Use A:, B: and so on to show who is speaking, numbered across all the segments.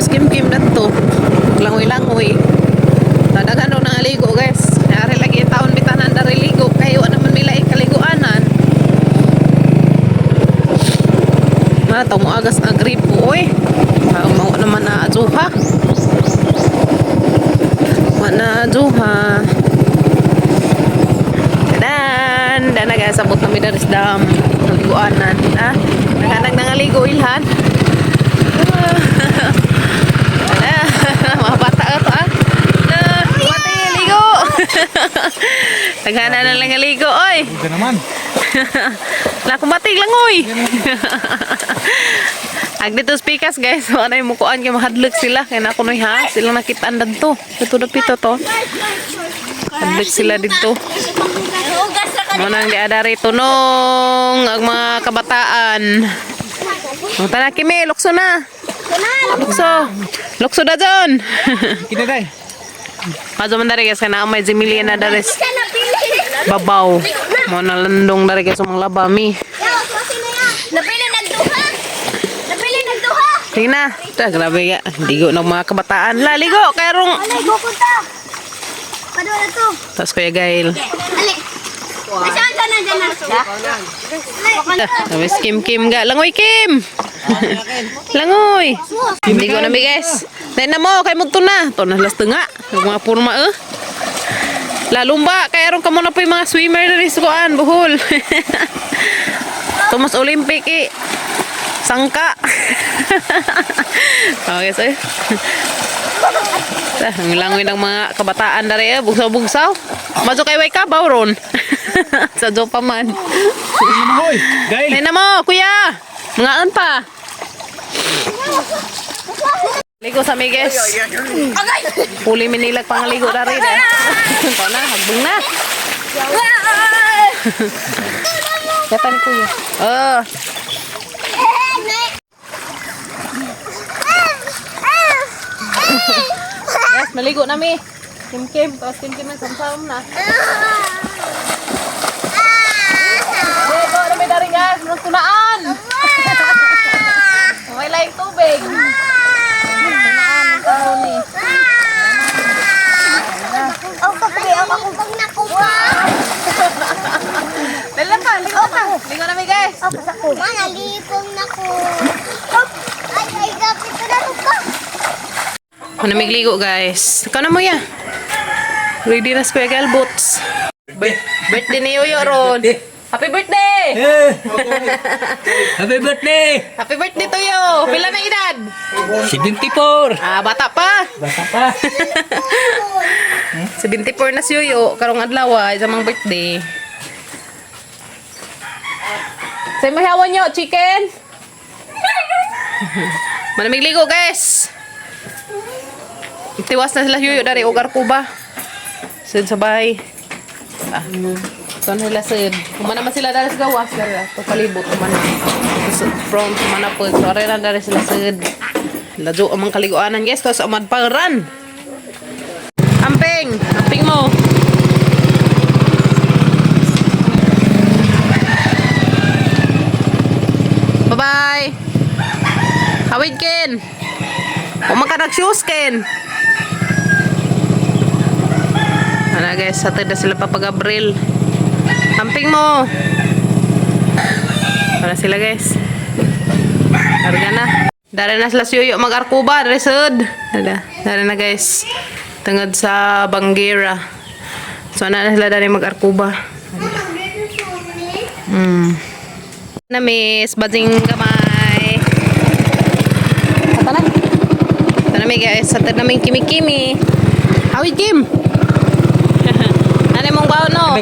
A: Si Kim Kim dato. Langoy-langoy. Daghan daw nangaligo, guys. Nari lagi yung taon bitanan dari ligo. Kayo naman mila kaliguanan. Mana mo agas na gripo, oy. Mao naman na adzuha. Wa na adzuha. Tadan! Dana guys, abot na mi dari sa dam. Naliguanan. Ah, naghanag nangaligo ilhan. Ah, mga bata ka to ah. Na, mati, ligo. Taghana na lang ligo, oy.
B: Ito naman.
A: La kumatig lang oy. Ag dito speakers, guys, wala yung mukuan kay mahadlok sila kay na kunoy ha, sila nakitaan dadto. Ito na pito to. Hadlok sila dito.
C: Hugas ra ka.
A: Mo nang di adari tunong ang mga kabataan. O, tara Kimi, lukso na. Lukso. Lukso na dyan.
B: Kita day.
A: Mazo man dari guys, kaya na may Jimilia na dari
C: Siya napili.
A: babaw. Mo na landong dari guys mga labami.
C: Napili nagduha. Napili nagduha.
A: Sige na. Ta, grabe ga. Ligo ng mga kabataan. La, ligo! Kaya rong.
C: Alay, gukunta. Kado na to.
A: Tapos Kuya Gail.
C: Ali. Ay, saan ka na dyan na?
A: Tapos Kim Kim ga. Langoy Kim! Langoy! Ligo na mi guys. Dahil na mo, kay mudto na. To na las tunga. Yung mga purma eh. Lalumba, kaya ron kamo na po yung mga swimmer na rin sa kuan, buhol. Thomas Olympic eh. Sangka. Okay, so. Ta, ang langoy ng mga kabataan dari eh, bugsaw-bugsaw. Maso kay way ka ron. Sa jopa man.
B: Hoy, Gail.
A: Ay na mo, kuya. Mga an pa. Ligo sa mi, guys. Puli minilag pangaligo dari eh. Ko na, hagbong na. Yata ni kuya. Oh. Yes, maligo na mi. Kim Kim, tapos Kim Kim ang samsam na. Ligo na mi dari guys, murag tunaan. May laing tubig. Tunaan ang karon ni.
C: Oh, kape, ako pag nakuha.
A: Dali pa, ligo na. Ligo na mi guys.
C: Manalipong na ko. Ay, ay, gapit ko na pa.
A: Manamig ligo guys. Ikaw na mo ya. Ready na si Kuya Gal boots. Birthday ni Yoyo ron. Happy birthday!
B: Happy birthday!
A: Happy birthday to you! Pila na edad?
B: 74!
A: Ah, bata pa.
B: Bata pa.
A: 74 na si Yoyo karong adlaw ah, isa mang birthday. Say mahihawan nyo, chicken. Manamig ligo, guys. Tiwas na sila Yoyo dari ugar kuba. Sid sa bahay. Ah. So na sila sid. Kumana man sila dari sa gawas dari to palibot kumana. Sa front kumana po. So are na dari sila sid. Ladyo ang mga kaliguanan guys. Tapos amad pangaran. Amping! Amping mo! Bye-bye! Hawid, Ken! Huwag ka nag-shoes, Ken! Ano guys, hatid na sila Papa Gabriel. Amping mo! Wala sila guys. Karga na. Dari na sila suyuyo mag-arkuba. Dari sud. Dara, dari na guys. Tungod sa Bangira. So ana na sila dari mag-arkuba. Na miss, bading gamay. Ata na. Ito na mi guys, hatid namin kimi-kimi. Hawid Kim. Ano mong baon no?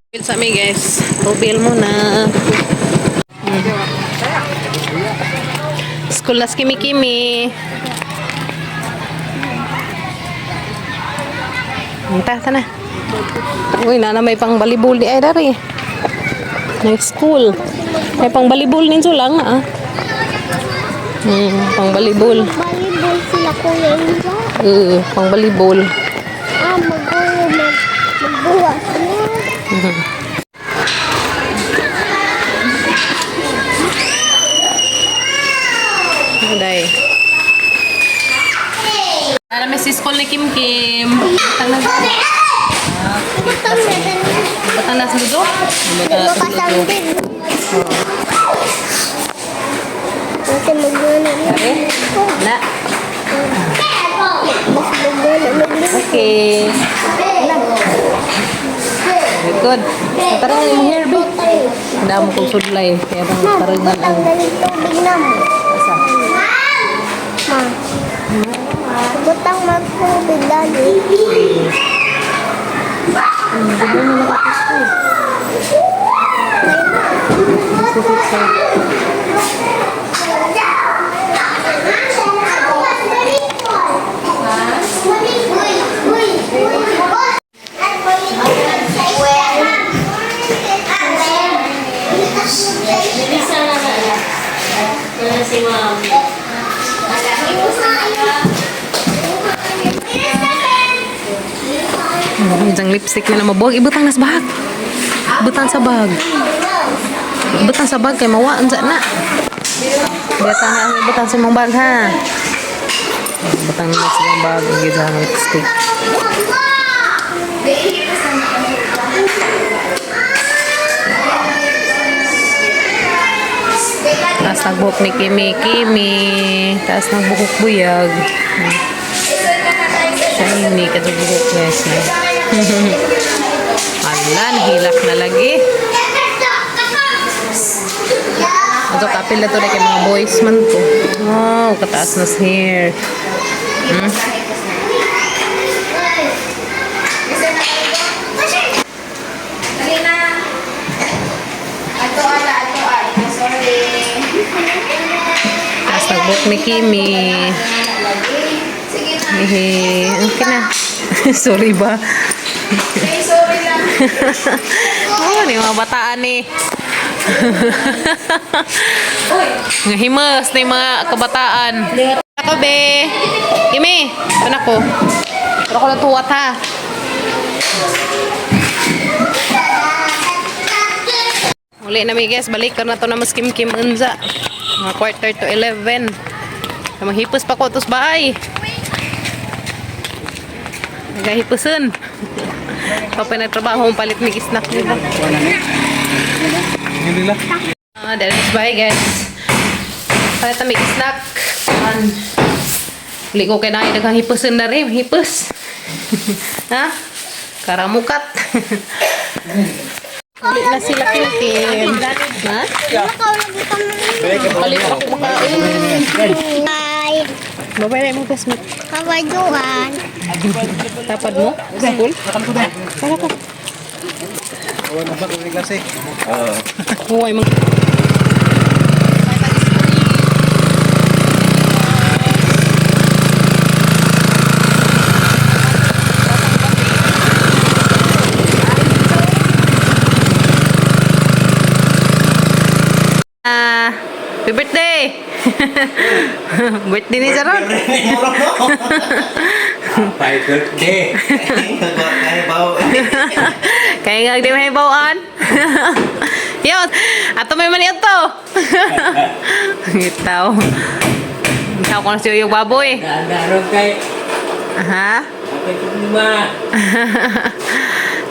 A: Bill sa mi guys. Tubil muna. School na si Kimi Kimi. Ta, ta na. Uy, nana may pang balibol di ay dari. Next school. May pang balibol ninyo lang ah. Pang balibol.
C: Balibol. Man sila kuya Inja.
A: Oo, pang volleyball.
C: Ah, magulo magbuhat na.
A: Day. Para may sis call ni Kim Kim. Butang na.
C: Butang na din.
A: Butang na sa ludo. Butang na sa ludo.
C: Makasandin. Kasi magbuhat na.
A: Okay. Na.
C: Mas magbuhat na.
A: Okay. Very good. Tara na yung hair, babe. Damo kong sudlay. Kaya bang
C: Ma'am,
A: tarag na
C: butang na ng tubig na mo.
A: Asa?
C: Ma. Butang magtubig dali.
D: Bisa na na. Wala si ma'am.
A: Isang lipstick na mabuwag. Ibutang na sa bag. Ibutang sa bag. Ibutang sa bag kay mawa. Unsa na. Ibutang na. Ibutang sa imong bag ha. Ibutang na sa imong bag. Ang isang lipstick. Taas nagbuhok ni Kimi. Kimi. Taas nagbuhok buyag. Shiny ka buhok, guys. Ala, nahilak na lagi. Ato kapil na to na kay mga boys man to. Wow, kataas na sa hair.
D: Dali na. Ato ala, ato ay. Sorry.
A: Taas nagbuhok ni Kimi.
D: Sige na.
A: Hehe. Okay na. Sorry ba?
D: Ay, sorry lang.
A: Oh, ni mga bataan ni. Nga himas na yung mga kabataan. Ako, be. Kimi, ano ko? Pero ko natuwat ha. Uli na mi guys, balik ka na to na mas kim kim unza. Mga 10:45. Mahipos pa ko tos bahay. Nagahipuson. Papay nagtrabaho, palit mig snack nila.
B: Hindi nila.
A: Ah, dahil sa bahay guys. Palit na mig snack. An. Uli ko kay na daghang hipuson na rin, hipos. Ha? Karamukat. Uli na sila Kim Kim. Ha? Palit ako makain.
C: Bye.
A: Babay na imong classmate.
C: Kawajuan.
A: Tapad mo? School? Kala ko.
B: Awan na ba kung klase?
A: Huwag mong... Ah, happy birthday! Birthday ni Zaron.
B: Happy birthday.
A: Kaya nga di may bawaan. Yo, ato may mani ato. Ngitaw. Ngitaw ko na siya yung baboy.
B: Daan kay.
A: Aha.
B: Happy lima.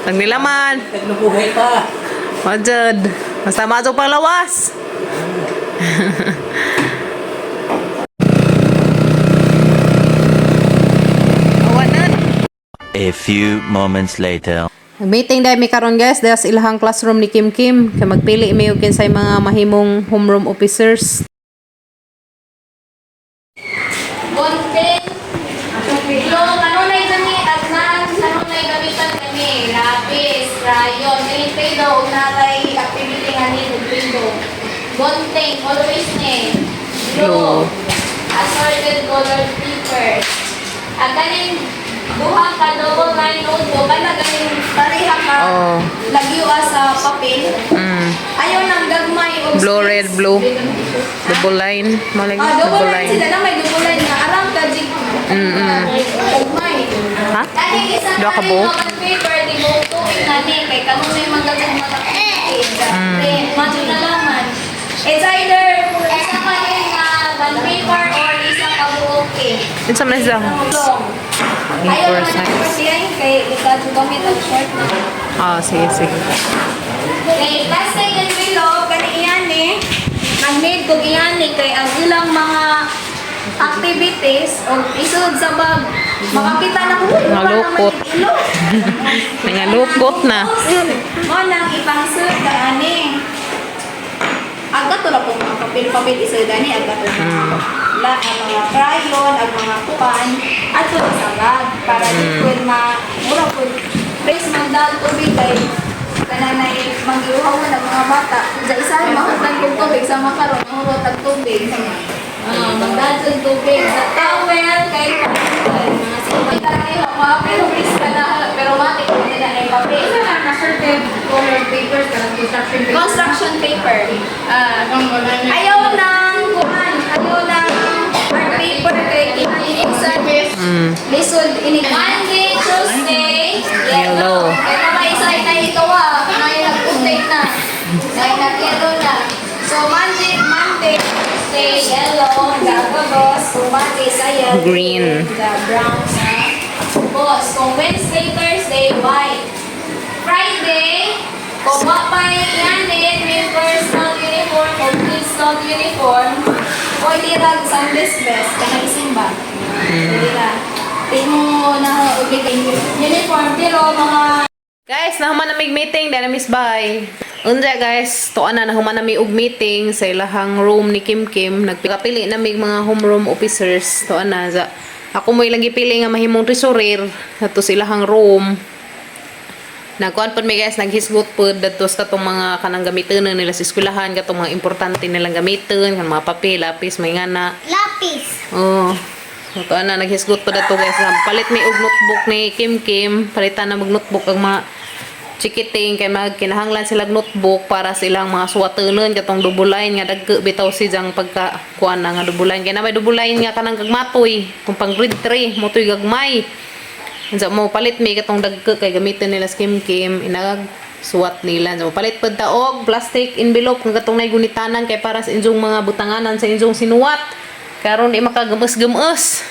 A: Tag nilaman.
B: Tagnubuhay pa.
A: Majud. Masama ato panglawas. Awanan.
E: A few moments later.
A: Meeting dahil mi karon guys, dahil sa ilahang classroom ni Kim Kim kay magpili mi og kinsay mga mahimong homeroom officers.
D: Bonten. Long, kanunay kami, Adnan, kanunay gamitan kami. Lapis, crayon, ganito daw, natay activity nga ni Nintendo. Bonten, always ni. Blue. Assorted colored papers. At kaning duha ka double line notebook, kana ganing pareha ka
A: Oh.
D: lagyo sa papel. Ayaw nang gagmay og
A: Blue,
D: space.
A: red, blue. Double line, mo lagi
D: Ah, double
A: double
D: line
A: line.
D: sila na may double line nga arang ka. Ugmay.
A: Ha?
D: Kani isa
A: Duha ka
D: na
A: buok?
D: rin paper di mo tuig na ni kay kanunay man daghang mga activity. Then madto na laman. It's either isa ka ni nga bond paper or isa ka buok eh.
A: Unsa man siya?
D: Long. Ayaw
A: A4
D: naman
A: size.
D: ang short yan kay ikaw gamit ang short na.
A: Ah, sige, sige.
D: Kay plastic envelope kani iyan eh. Nag-made kog iyan eh kay ang ilang mga activities o isod sa bag. Makakita na ko, uy, wala naman
A: Nalukot.
D: yung ilo.
A: Nangalukot na.
D: Mo nang ipangsud ka ani. Aga to na po mga papel-papel isod ani aga to na mga la ang mga crayon, ang mga kuan ato na sa bag para di pud ma mura pud base magdal tubig kay kananay magiuhaw na mga bata. Sa isa mahutdan kog tubig sa makaron mahurot ang tubig. Ah, magdal kog tubig sa towel kay mga sipag tayo, pero please ka na pero matik ko na na yung papel.
F: Isa na na certain color papers kanang construction paper.
D: Construction paper.
F: Ah, kung wala na.
D: Ayaw ng kuan, ayaw ng art paper kay kinaiinsan. Lisod ini Monday, Tuesday,
A: Yellow.
D: yellow. Kaya naman isa na ito ah, may nag-update na. May nag-yellow na. So Monday, Tuesday, yellow, gagabos. Kung Monday sa yellow,
A: Green.
D: The brown sa boss. Kung Wednesday, Thursday, white. Friday, kung wapay yanit, members not uniform o kids not uniform, pwede rag Sunday's best, kanang isimba. Pwede ra. Di mo na obligay uniform, pero mga
A: Guys, nahuman na mig meeting, dahil na miss bye. Unja guys, tuan na nahuman na mi og meeting sa ilahang room ni Kim Kim. Nagpili na mig mga homeroom officers. Tuan na za. Ako mo ilang gipili nga mahimong treasurer adto sa ilahang room. Nagkuan pod mi guys, naghisgot pod dadto sa katong mga kanang gamiton na nila sa eskwelahan, katong mga importante nilang gamiton, kanang mga papel, lapis, may ngana.
C: Lapis.
A: Oo. So, tuan na, naghisgot pa dato guys. Palit may og notebook ni Kim Kim. Palitan na mag notebook ang mga chikiting kay mag kinahanglan sila og notebook para silang mga suwatanon katong double line nga dagko bitaw si jang pagka kuan na nga double line kay na may double line nga kanang gagmatoy kung pang grade 3 motoy gagmay. Unsa mo palit may katong dagko kay gamitin nila sa Kim Kim inag suwat nila. So, palit pud ta og plastic envelope kung katong nay gunitanan kay para sa inyong mga butanganan sa inyong sinuwat. Karon di makagamas-gamas.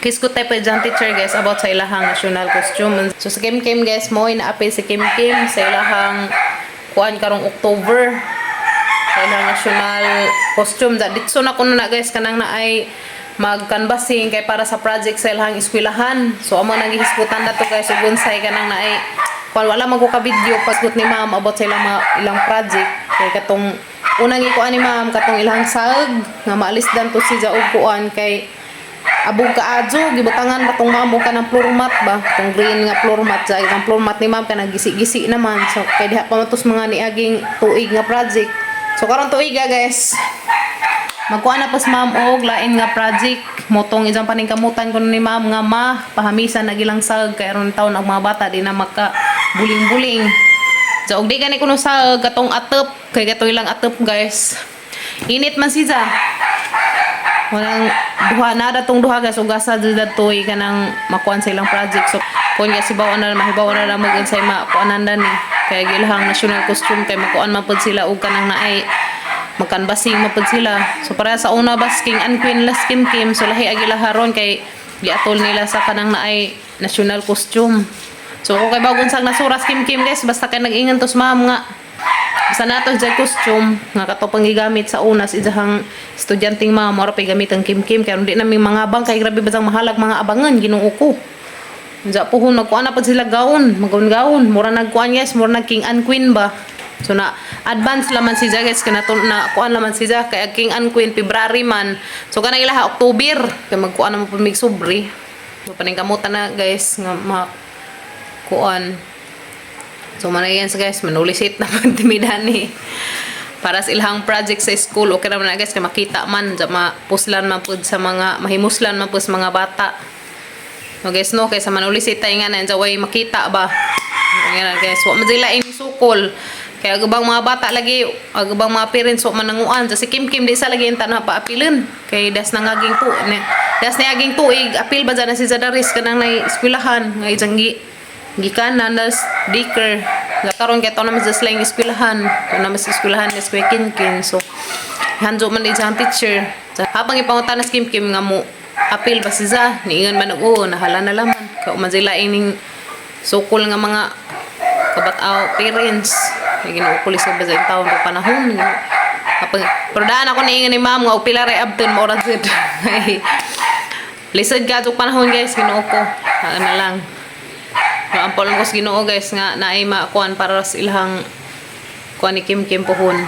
A: Kiskot tayo pa dyan, teacher guys, about sa ilahang national costume. So sa Kim Kim guys, mo inaapil si Kim Kim sa ilahang kuan karong October sa ilang national costume. Da ditso na kuno na guys kanang na ay mag-canvassing kay para sa project sa ilang eskwelahan. So amo nang gihisgutan dato guys ug unsay kanang na ay kuan wala man ko ka video pasgut ni ma'am about sa ilang mga, ilang project kay katong unang ikuan ni ma'am katong ilang saag nga maalis dan to si og kuan kay abog kaadyo gibutangan ba tong mamo kanang floor mat ba tong green nga floor mat sa ilang floor mat ni ma'am kanang gisi-gisi naman so kay diha pa man tos mga niaging tuig nga project. So karon tuig ah, guys, magkuha na pas ma'am og lain nga project motong isang paningkamutan ko ni ma'am nga ma pahamisan na gilang sag kay aron taon ang mga bata di na maka buling-buling. So og di gani kuno sag katong atop kay katong ilang atop guys, init man siya. Walang duha na datong duha guys ugasa jud datoy kanang makuan sa ilang project. So kun nga sibaw na mahibaw na lang mag unsay makuanan ni kay gilahang national costume kay makuan man pud sila og kanang naay magkanbasing man pud sila. So para sa una bas king and queen las Kim Kim, so lahi ag ilaharon kay giatol nila sa kanang naay national costume. So kung kay bagon sang nasuras Kim Kim guys, basta kay nag-ingan tos ma'am nga sa nato sa costume nga kato pang gigamit sa una sa isang estudyanteng mga mora pay gamit ang Kim Kim kay di namin mga abang kay grabe ba sang mahalag mga abangan, Ginoo ko. Unsa puhon magkuan na pud sila gaon, magaon-gaon, mura nagkuan guys, mura nag king and queen ba. So na advance laman si guys kanato na kuan laman si kay ang king and queen February man. So kanang ilaha October kay magkuan na mo pud mig sobre. So paningkamutan na guys nga ma kuan. So manayan sa guys, manulisit na man timidani. Para sa ilang project sa school, okay naman na guys, kay makita man, dya mapuslan man pud sa mga, mahimuslan man pud sa mga bata. No guys, no, kaysa manulisit tayo nga na, dya way makita ba. Nga na guys, wa man sila ini sukol. Kaya ang ubang mga bata lagi, ang ubang mga parents wa man nanguan. Sa si Kim Kim di sa lagi yung tanah paapilin. Kay das nangaging po, ne, Das niaging tuig, apil ba dyan na si Zadaris kanang nay eskwelahan nga isang gi gikanan das daycare. Sa karon kay to naman sa slang eskwelahan. To naman sa eskwelahan ni Kuya Kinkin. So hanjo man di ang teacher. Sa habang ipangutan na si Kim Kim nga mo apil ba si Za, niingon man og oo, nahala na laman. Kay man sila ining sukol nga mga kabataw parents. May ginuukol sa ba sa taon pa panahon. Kapag, pero daan ako niingon ni ma'am nga og pila ray abton mo ra jud. Lisod ka itong panahon, guys, Ginoo ko. Ano na lang. Maampo lang ko sa Ginoo, guys, nga naay makuan para sa ilahang kuan ni Kim Kim pohon.